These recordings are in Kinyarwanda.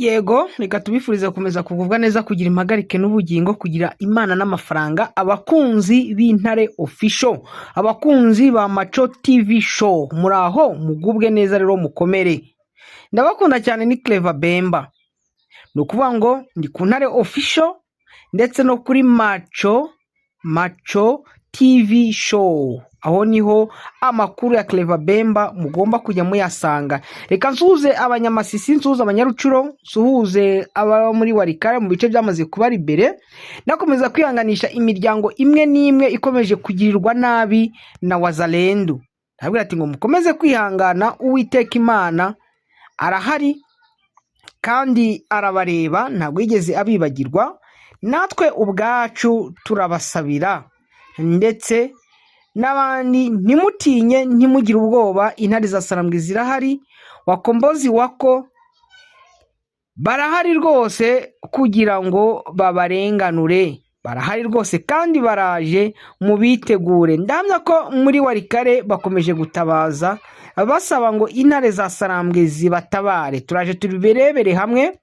Yego, reka tubifurize gukomeza kugubwa neza, kugira impagarike n'ubugingo, kugira Imana n'amafaranga. Abakunzi b'Intare Official, abakunzi ba Maco TV Show, muri aho mugubwe neza rero, mukomere. Ndabakunda cyane, ni Clever Bemba. Ni ukuvuga ngo ndi ku Ntare Official ndetse no kuri Maco TV Show. Aho niho amakuru ya Clever Bemba mugomba kujya muyasanga. Reka nsuhuze Abanyamasisi, nsuhuze Abanyarucuro, nsuhuze aba muri Walikale mu bice byamaze kuba imbere. Nakomeza kwihanganisha imiryango imwe n'imwe ikomeje kugirirwa nabi na Wazalendu. Ndabwira ati ngo mukomeze kwihangana, Uwiteka Imana arahari kandi arabareba, ntabwo yigeze abibagirwa. Natwe ubwacu turabasabira ndetse n'abandi. Ntimutinye, ntimugire ubwoba, intare za Sarambwe zirahari, wakombozi wako barahari rwose kugira ngo babarenganure. Barahari rwose kandi baraje, mubitegure. Ndahamya ko muri Walikale bakomeje gutabaza basaba ngo intare za Sarambwe zibatabare. Turaje tubirebere hamwe.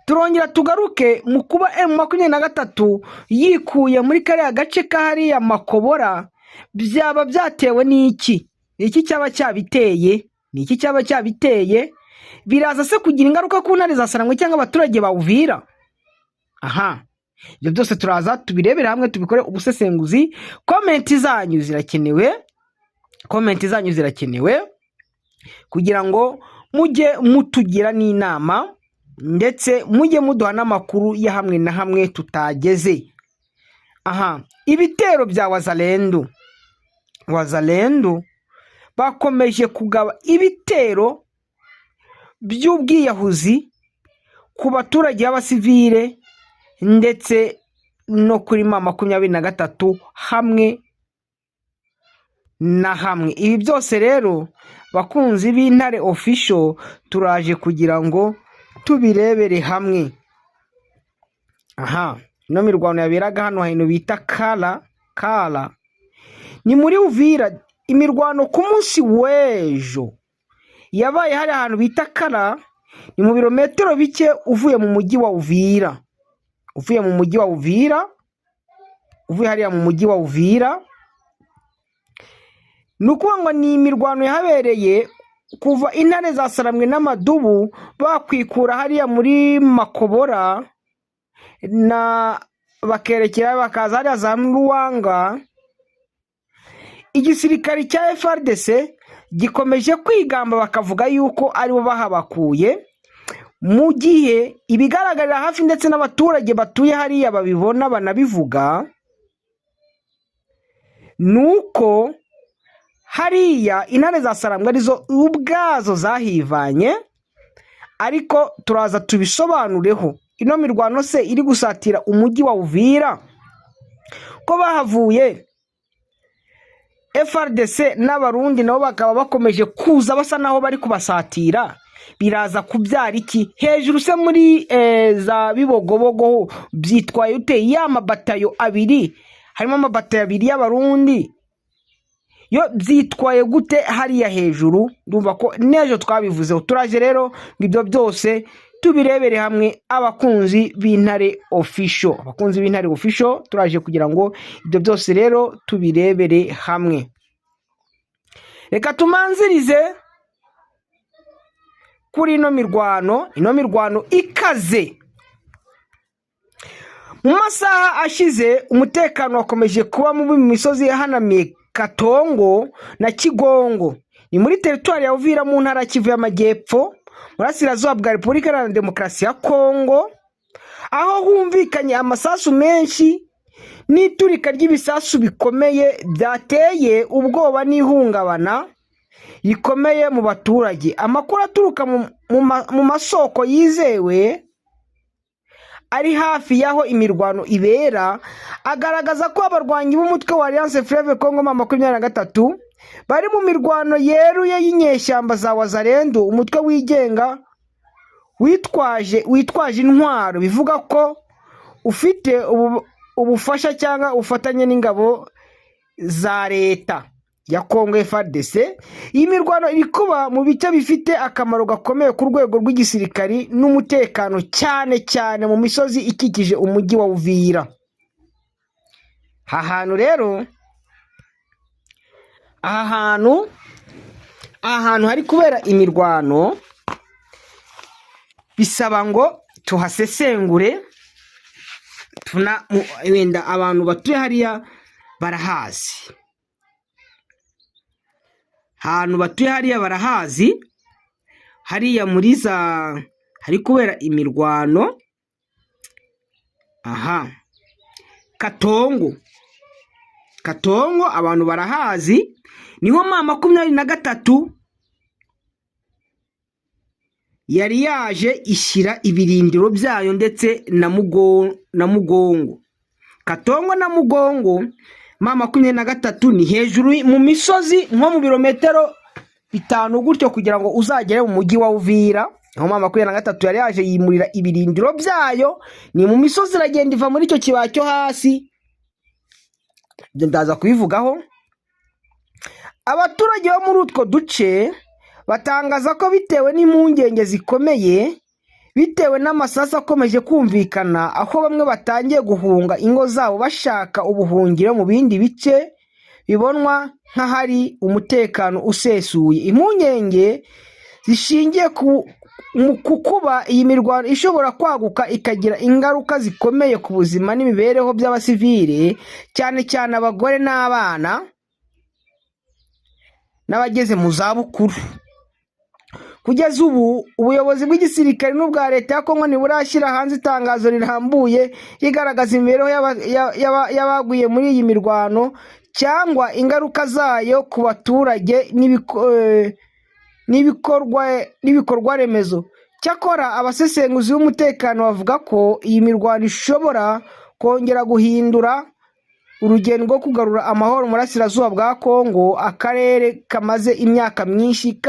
Turongera tugaruke mu kuba M23 yikuye muri kariya gace ka hariya Makobora. Byaba byatewe n'iki? Ni iki cyaba cyabiteye? Ni iki cyaba cyabiteye? Biraza se kugira ingaruka ku ntare za Sarambwe cyangwa abaturage bawuvira? Aha, ibyo byose turaza tubirebere hamwe, tubikore ubusesenguzi. Comment zanyu zirakenewe, comment zanyu zirakenewe kugira ngo mujye mutugira n'inama, ndetse mujye muduha n'amakuru ya hamwe na hamwe tutageze. Aha, ibitero bya Wazalendu. Wazalendu bakomeje kugaba ibitero by'ubwiyahuzi ku baturage b'abasivile ndetse no kuri M23 hamwe na hamwe. Ibi byose rero, bakunzi b'Intare Official, turaje kugira ngo tubirebere hamwe. Aha, ino mirwano yaberaga hano hantu bita Kara Kara, ni muri Uvira. Imirwano ku munsi w'ejo yabaye hari ahantu bita Kara, ni mu birometero bike uvuye mu mujyi wa Uvira, uvuye mu mujyi wa Uvira, uvuye hariya mu mujyi wa Uvira. Ni ukuvuga ngo ni imirwano yahabereye kuva intare za Saramwe n'amadubu bakwikura hariya muri Makobora na bakerekera bakaza hariya za Ruwanga. Igisirikare cya FARDC gikomeje kwigamba, bakavuga yuko aribo bahabakuye, mu gihe ibigaragarira hafi ndetse n'abaturage batuye hariya babibona banabivuga, ni uko hariya intare za Sarambwe arizo ubwazo zahivanye. Ariko turaza tubisobanureho. Ino mirwano se iri gusatira umujyi wa Uvira, ko bahavuye, FARDC n'Abarundi nabo bakaba bakomeje kuza basa naho bari kubasatira, biraza kubyara iki? Hejuru se muri za Bibogobogo byitwaye ute? Ya mabatayo abiri, harimo amabatayo abiri y'Abarundi, yo byitwaye gute hariya hejuru? Ndumva ko n'ejo twabivuzeho. Turaje rero ngo ibyo byose tubirebere hamwe. Abakunzi b'Intare Official, abakunzi b'Intare Official, turaje kugira ngo ibyo byose rero tubirebere hamwe. Reka tumanzirize kuri ino mirwano, ino mirwano ikaze. Mu masaha ashize umutekano wakomeje kuba mubi mu misozi ihanamiye Katongo na Kigongo, ni muri teritwari ya Uvira mu ntara ya Kivu y'Amajyepfo, Burasirazuba bwa Repubulika Iharanira Demokarasi ya Kongo, aho humvikanye amasasu menshi n'iturika ry'ibisasu bikomeye byateye ubwoba n'ihungabana rikomeye mu baturage. Amakuru aturuka mu masoko yizewe ari hafi y'aho imirwano ibera agaragaza ko abarwanyi b'umutwe wa Alliance Fleuve Congo M23 bari mu mirwano yeruye y'inyeshyamba za Wazalendu, umutwe wigenga witwaje intwaro, bivuga ko ufite ubufasha cyangwa ubufatanye n'ingabo za leta. ya Kongo FARDC. Iyi mirwano iri kuba mu bice bifite akamaro gakomeye ku rwego rw'igisirikari n'umutekano, cyane cyane mu misozi ikikije umujyi wa Uvira. Aha hantu rero, aha hantu hari kubera imirwano, bisaba ngo tuhasesengure. Wenda abantu batuye hariya barahazi, ahantu batuye hariya barahazi, hariya muri za hari kubera imirwano. Aha Katongo, Katongo abantu barahazi, niho M23 yari yaje ishyira ibirindiro byayo, ndetse na Mugongo. Katongo na Mugongo, M23 ni hejuru mu misozi, nko mu birometero 5 gutyo kugira ngo uzagere mu mujyi wa Uvira, aho M23 yari yaje yimurira ibirindiro byayo. Ni mu misozi, iragenda iva muri icyo kibaya cyo hasi. Ibyo ndaza kubivugaho. Abaturage bo muri utwo duce batangaza ko bitewe n'impungenge zikomeye bitewe n'amasasu akomeje kumvikana, aho bamwe batangiye guhunga ingo zabo bashaka ubuhungiro mu bindi bice bibonwa nk'ahari umutekano usesuye. Impungenge zishingiye ku kuba iyi mirwano ishobora kwaguka ikagira ingaruka zikomeye ku buzima n'imibereho by'abasivile, cyane cyane abagore n'abana n'abageze mu zabukuru. Kugeza ubu, ubuyobozi bw'igisirikare n'ubwa leta ya Kongo ntiburashyira hanze itangazo rirambuye rigaragaza imibereho y'abaguye muri iyi mirwano cyangwa ingaruka zayo ku baturage n'ibikorwa remezo. Cyakora, abasesenguzi b'umutekano bavuga ko iyi mirwano ishobora kongera guhindura urugendo rwo kugarura amahoro mu burasirazuba bwa Kongo, akarere kamaze imyaka myinshi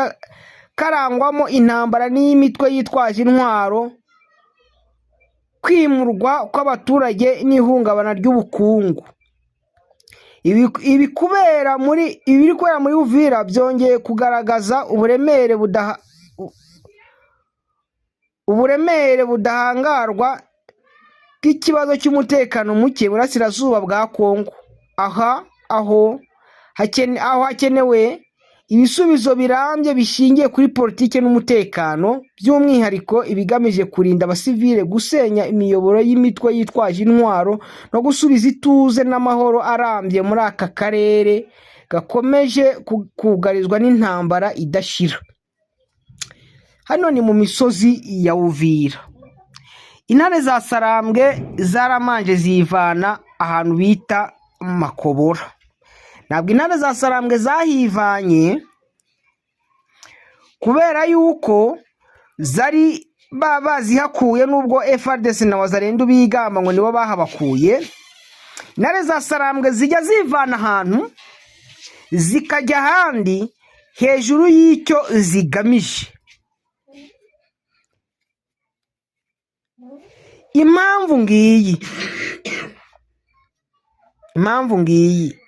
karangwamo intambara n'imitwe yitwaje intwaro, kwimurwa kw'abaturage n'ihungabana ry'ubukungu. Ibiri kubera muri Uvira byongeye kugaragaza uburemere budahangarwa bw'ikibazo cy'umutekano muke mu burasirazuba bwa Kongo, aha aho hakenewe ibisubizo birambye bishingiye kuri politiki n'umutekano, by'umwihariko ibigamije kurinda abasivile, gusenya imiyoboro y'imitwe yitwaje intwaro no gusubiza ituze n'amahoro arambye muri aka karere gakomeje kugarizwa n'intambara idashira. Hano ni mu misozi ya Uvira. Intare za Sarambwe zaramanje zivana ahantu bita Makobora. Ntabwo intare za Sarambwe zahivanye kubera yuko zari bazihakuye, nubwo FARDC na Wazalendo bigamba ngo nibo bahabakuye. Intare za Sarambwe zijya zivana ahantu zikajya ahandi hejuru y'icyo zigamije. Impamvu ngiyi, impamvu ngiyi: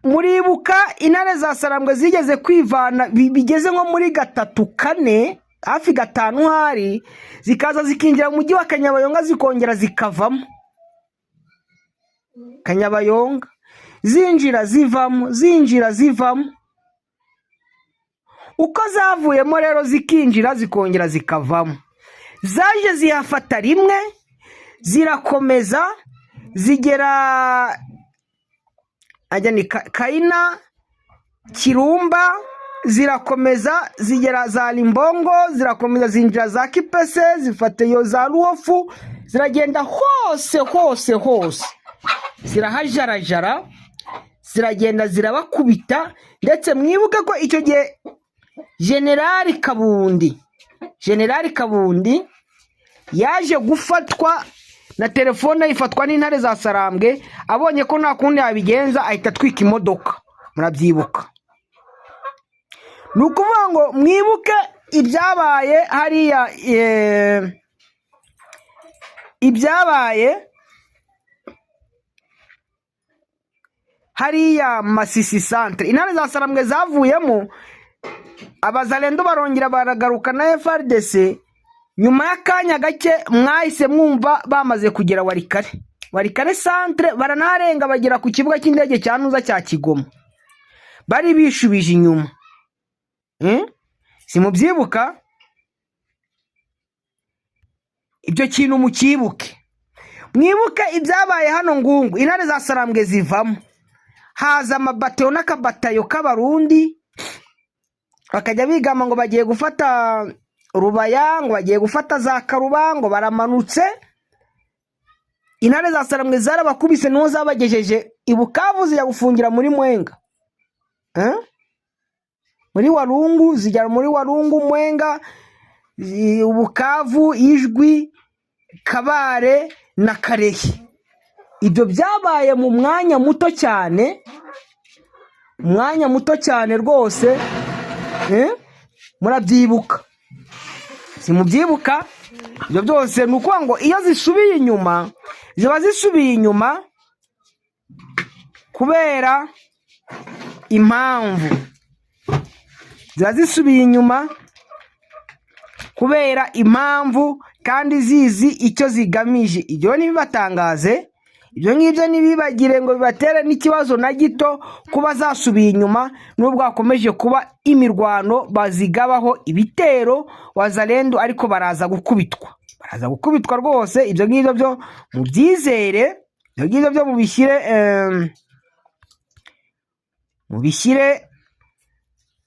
muribuka intare za Sarambwe zigeze kwivana bigeze nko muri gatatu, kane, hafi gatanu hari, zikaza zikinjira mu mujyi wa Kanyabayonga, zikongera zikavamo. Kanyabayonga zinjira zivamo, zinjira zivamo. Uko zavuyemo rero zikinjira zikongera zikavamo, zaje zihafata rimwe, zirakomeza zigera ajya ni Kayina, Kirumba, zirakomeza zigera za Limbongo, zirakomeza zinjira za Kipese, zifata iyo za Ruwofu, ziragenda hose hose hose, zirahajarajara, ziragenda zirabakubita. Ndetse mwibuke ko icyo gihe Generali Kabundi yaje gufatwa na telefone, yifatwa n'intare za Sarambwe. Abonye ko nta kundi yabigenza, ahita atwika imodoka. Murabyibuka. Ni ukuvuga ngo mwibuke ibyabaye hariya, ibyabaye Hariya Masisi centre, intare za Sarambwe zavuyemo, Abazalendo barongera baragaruka na FARDC. Nyuma y'akanya gake mwahise mwumva bamaze kugera Walikale, Walikale centre, baranaharenga bagera ku kibuga cy'indege cya Nuza cya Kigoma. Bari bishubije inyuma. Simubyibuka ibyo kintu? Mucyibuke, mwibuke ibyabaye hano Ngungu. Intare za Sarambwe zivamo, haza amabatayo n'akabatayo k'Abarundi, bakajya bigamba ngo bagiye gufata Rubaya, ngo bagiye gufata za Karuba, ngo baramanutse. Intare za Sarambwe zarabakubise, niho zabagejeje i Bukavu, zijya gufungira muri Mwenga. Eh? Muri Walungu, zijya muri Walungu, Mwenga, Bukavu, Ijwi, Kabare na Karehe. Ibyo byabaye mu mwanya muto cyane, umwanya muto cyane rwose. Eh? Murabyibuka? Simubyibuka ibyo byose? Ni ukuvuga ngo iyo zisubiye inyuma, ziba zisubiye inyuma kubera impamvu, ziba zisubiye inyuma kubera impamvu kandi zizi icyo zigamije. Ibyo ntibibatangaze, ibyo ngibyo ntibibagire ngo bibatere n'ikibazo na gito kuba zasubiye inyuma, nubwo hakomeje kuba imirwano, bazigabaho ibitero Wazalendo, ariko baraza gukubitwa, baraza gukubitwa rwose. Ibyo ngibyo byo mubyizere, ibyo ngibyo byo mubishyire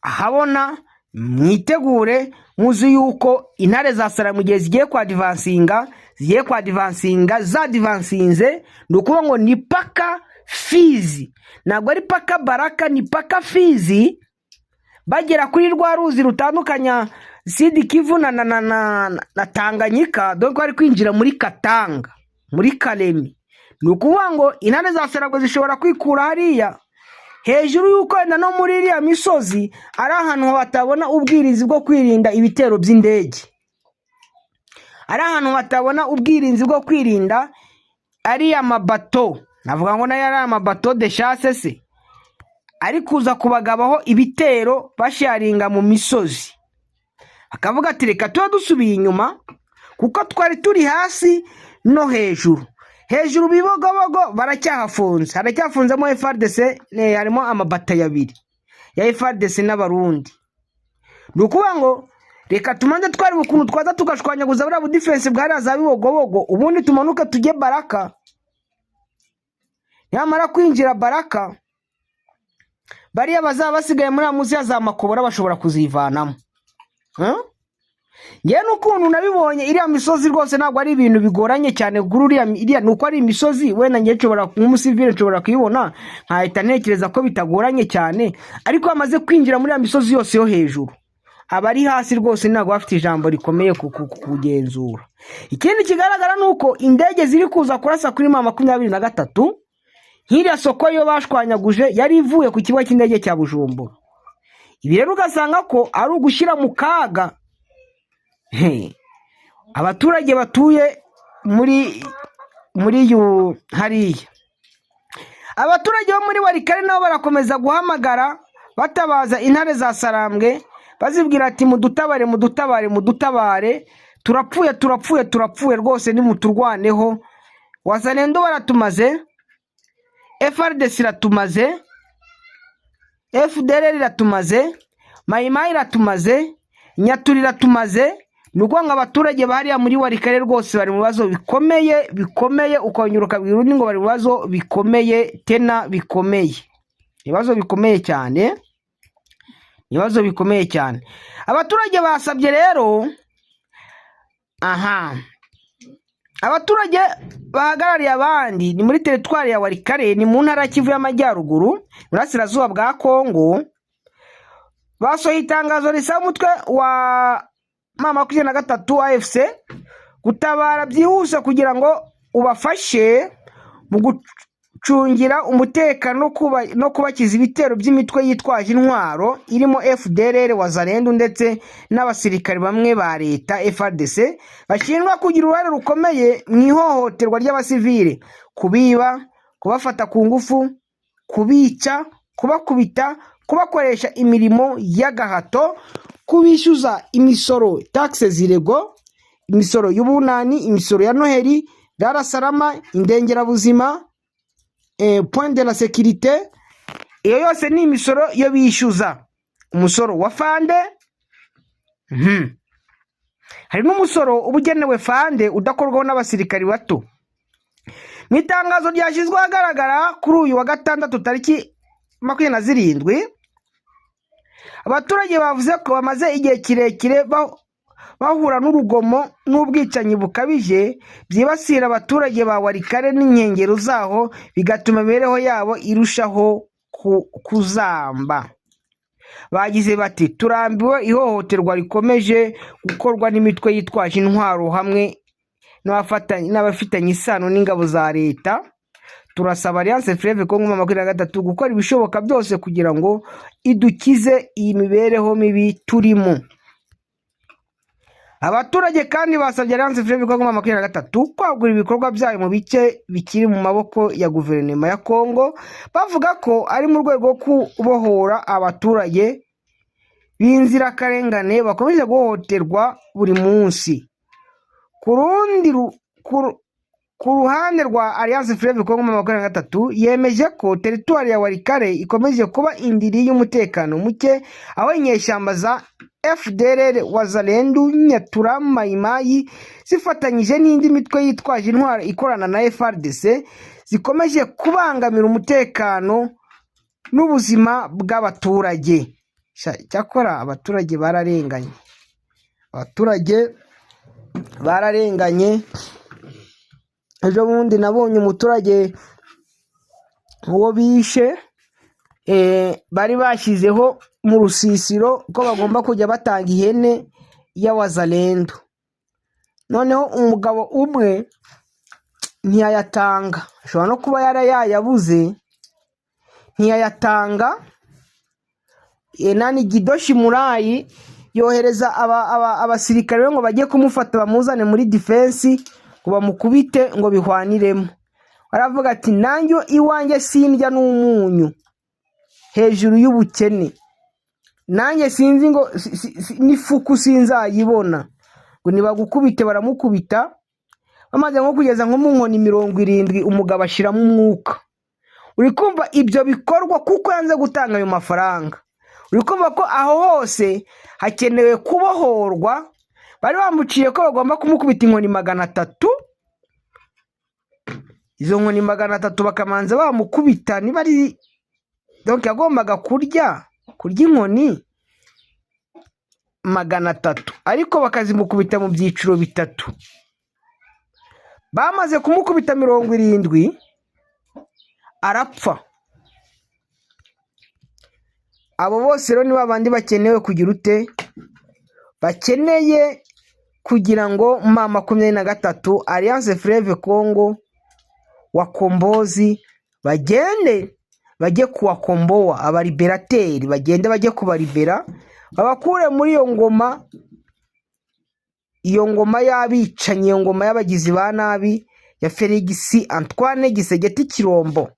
ahabona, mwitegure muzi yuko intare za Sara mu gihe zigiye kwadvancinga, zigiye kwadvancinga, zadvancinze, ni ukuvuga ngo ni paka Fizi, ntabwo ari paka Baraka, ni paka Fizi, bagera kuri rwa ruzi rutandukanya Sud Kivu na Tanganyika, dore ko bari kwinjira muri Katanga, muri Kalemi. Ni ukuvuga ngo intare za Saragwe zishobora kwikura hariya hejuru, y'uko wenda no muri iriya misozi ari ahantu batabona ubwirinzi bwo kwirinda ibitero by'indege, ari ahantu batabona ubwirinzi bwo kwirinda ariya mabato, navuga ngo nayo ari amabato de chasse se ari kuza kubagabaho ibitero, basharinga mu misozi, akavuga ati: "Reka tuba dusubiye inyuma kuko twari turi hasi no hejuru." Hejuru Bibogobogo baracyahafunze, haracyafunzemo FARDC, harimo amabatayo abiri ya FARDC n'Abarundi. Ni ukuvuga ngo reka tumanze twareba ukuntu twaza tugashwanyaguza buriya budéfense bwariya za Bibogobogo, ubundi tumanuke tujye Baraka. Nyamara kwinjira Baraka, bariya bazaba basigaye muri munsi ya za Makobora bashobora kuzivanamo. Huh? Ngewe n'ukuntu nabibonye, iriya misozi rwose ntabwo ari ibintu bigoranye cyane kuri iriya, ni uko ari imisozi wenda ngewe nshobora nk'umusivile nshobora kuyibona nkahita ntekereza ko bitagoranye cyane, ariko bamaze kwinjira muri iriya misozi yose yo hejuru, abari hasi rwose ntabwo bafite ijambo rikomeye kugenzura. Ikindi kigaragara ni uko indege ziri kuza kurasa kuri M23. Nk'iriya soko yo bashwanyaguje yari ivuye ku kibuga cy'indege cya Bujumbura. Ibi rero ugasanga ko ari ugushyira mu kaga abaturage batuye muri yu hariya. Abaturage bo muri Walikale nabo barakomeza guhamagara, batabaza intare za Sarambwe, bazibwira ati: "Mudutabare, mudutabare, mudutabare, turapfuye, turapfuye, turapfuye rwose, nimuturwaneho. Wazalendo baratumaze, FARDC iratumaze, FDLR iratumaze, Mayimayi iratumaze, Nyatura iratumaze." Ni ukuvuga ngo abaturage bahariya muri Walikale rwose bari mu bibazo bikomeye, bikomeye. Ukongera ukabwira undi ngo bari mu bibazo bikomeye, tena bikomeye, ibibazo bikomeye cyane, ibibazo bikomeye cyane. Abaturage basabye rero, aha abaturage bahagarariye abandi ni muri teritwari ya Walikale, ni mu ntara ya Kivu y'Amajyaruguru, Burasirazuba bwa Kongo, basohoye itangazo risaba umutwe wa M23 AFC gutabara byihuse kugira ngo ubafashe mu gucungira umutekano no kubakiza ibitero by'imitwe yitwaje intwaro irimo FDLR, Wazalendo ndetse n'abasirikare bamwe ba leta FARDC bashinjwa kugira uruhare rukomeye mu ihohoterwa ry'abasivile, kubiba, kubafata ku ngufu. Kubica, kubakubita, kubakoresha imirimo y'agahato, kubishyuza imisoro, taxes illégaux, imisoro y'ubunani, imisoro ya Noheli, Lala Salama, indengerabuzima, point de la sécurité. Iyo yose ni imisoro yo bishyuza. Umusoro wa fande. Hari n'umusoro uba ugenewe fande udakorwaho n'abasirikari bato. Mu itangazo ryashyizwe ahagaragara kuri uyu wa gatandatu tariki 27, abaturage bavuze ko bamaze igihe kirekire bahura n'urugomo n'ubwicanyi bukabije byibasira abaturage ba Walikale n'inkengero zaho, bigatuma imibereho yabo irushaho kuzamba. Bagize bati: "Turambiwe ihohoterwa rikomeje gukorwa n'imitwe yitwaje intwaro hamwe n'abafitanye isano n'ingabo za leta. Turasaba Alliance Fleuve Congo 23 gukora ibishoboka byose kugira ngo idukize iyi mibereho mibi turimo." Abaturage kandi basabye Alliance Fleuve Congo 23 kwagura ibikorwa byayo mu bice bikiri mu maboko ya guverinoma ya Congo, bavuga ko ari mu rwego rwo kubohora abaturage b'inzirakarengane bakomeje guhohoterwa buri munsi. Ku ruhande rwa Alliance Fleuve Congo 23, yemeje ko teritwari ya Walikale ikomeje kuba indiri y'umutekano muke, aho inyeshyamba za FDLR, Wazalendo, Nyatura, Mayimayi zifatanyije n'indi mitwe yitwaje intwaro ikorana na FARDC zikomeje kubangamira umutekano n'ubuzima bw'abaturage. Cyakora abaturage bararenganye, abaturage bararenganye. Ejo bundi nabonye umuturage uwo bishe, bari bashyizeho mu rusisiro ko bagomba kujya batanga ihene y'Abazalendo, noneho umugabo umwe ntiyayatanga, ashobora no kuba yari yayabuze, ntiyayatanga. Nani Gidoshi Murayi yohereza abasirikare be ngo bajye kumufata bamuzane muri defense ngo bamukubite ngo bihwaniremo. Aravuga ati: "Nanjye iwanjye sindya n'umunyu hejuru y'ubukene, nanjye sinzi ngo n'ifuku sinzayibona." Ngo nibagukubite, baramukubita, bamaze nko kugeza nko mu nkoni 70, umugabo ashiramo umwuka. Uri kumva ibyo bikorwa kuko yanze gutanga ayo mafaranga. Uri kumva ko aho hose hakenewe kubohorwa. Bari bamuciye ko bagomba kumukubita inkoni 300. Izo nkoni 300 bakamanza bamukubita, niba ari donc yagombaga kurya inkoni 300, ariko bakazimukubita mu byiciro bitatu. Bamaze kumukubita 70 arapfa. Abo bose rero ni babandi bakenewe kugira ute? Bakeneye kugira ngo M23, Alliance Fleuve Congo, Wakombozi bagende bajye kuwakomboa, abalibérateurs bagende bajye kubaribera, babakure muri iyo ngoma, iyo ngoma y'abicanyi, iyo ngoma y'abagizi ba nabi ya Felix Antoine Tshisekedi Tshilombo.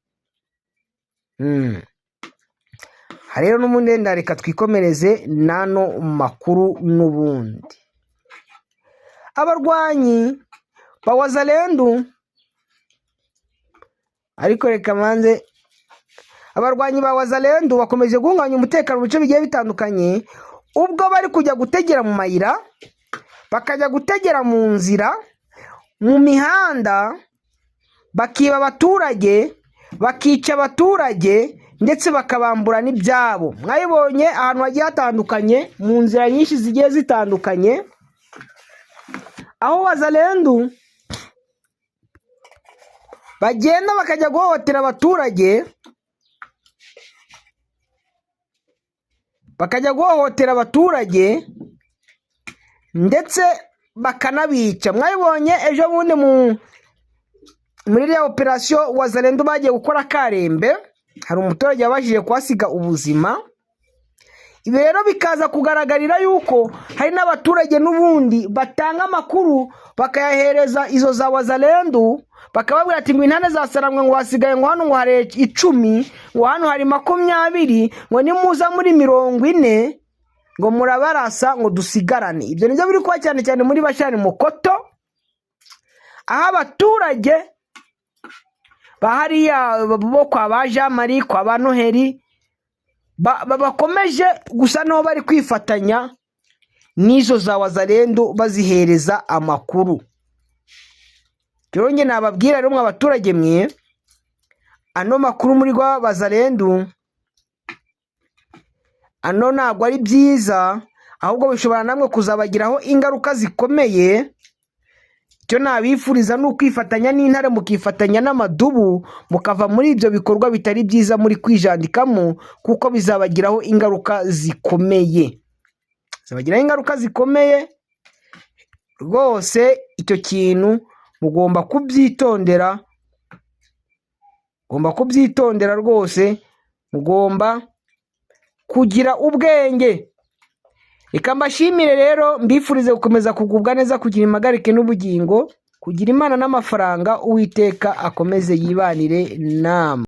Aha rero n'ubundi wenda reka twikomereze n'ano makuru. N'ubundi abarwanyi ba Wazalendo, ariko reka manze, abarwanyi ba Wazalendo bakomeje guhungabanya umutekano mu bice bigiye bitandukanye, ubwo bari kujya gutegera mu mayira, bakajya gutegera mu nzira, mu mihanda, bakiba abaturage, bakica abaturage, ndetse bakabambura n'ibyabo. Mwabibonye ahantu hagiye hatandukanye, mu nzira nyinshi zigiye zitandukanye, aho Wazalendo bagenda bakajya guhohotera abaturage, bakajya guhohotera abaturage ndetse bakanabica. Mwabibonye ejo bundi muri iriya operasiyo Wazalendo bagiye gukora Karembe, hari umuturage wabashije kuhasiga ubuzima. Ibi rero bikaza kugaragarira yuko hari n'abaturage n'ubundi batanga amakuru, bakayahereza izo za Wazalendo, bakababwira ati ngo intare za Sarambwe ngo hasigaye ngo hano ngo hari 10. ngo hano hari 20, ngo nimuza muri 40 ngo murabarasa ngo dusigarane. Ibyo nibyo biri kuba cyane cyane muri Bashari Mukoto, aho abaturage ba hariya bo kwa ba Jean Marie, kwa ba Noheli, bakomeje gusa n'aho bari kwifatanya n'izo za Wazalendo bazihereza amakuru. Rero njye nababwira rero, mwe abaturage mwe, ano makuru muri rwa Wazalendo ano ntabwo ari byiza, ahubwo bishobora namwe kuzabagiraho ingaruka zikomeye. Icyo nabifuriza ni ukwifatanya n'intare, mukifatanya n'amadubu, mukava muri ibyo bikorwa bitari byiza muri kwijandikamo, kuko bizabagiraho ingaruka zikomeye, bizabagiraho ingaruka zikomeye rwose. Icyo kintu mugomba kubyitondera, mugomba kubyitondera rwose, mugomba kugira ubwenge. Reka mbashimire rero, mbifurize gukomeza kugubwa neza, kugira impagarike n'ubugingo, kugira Imana n'amafaranga. Uwiteka akomeze yibanire namwe.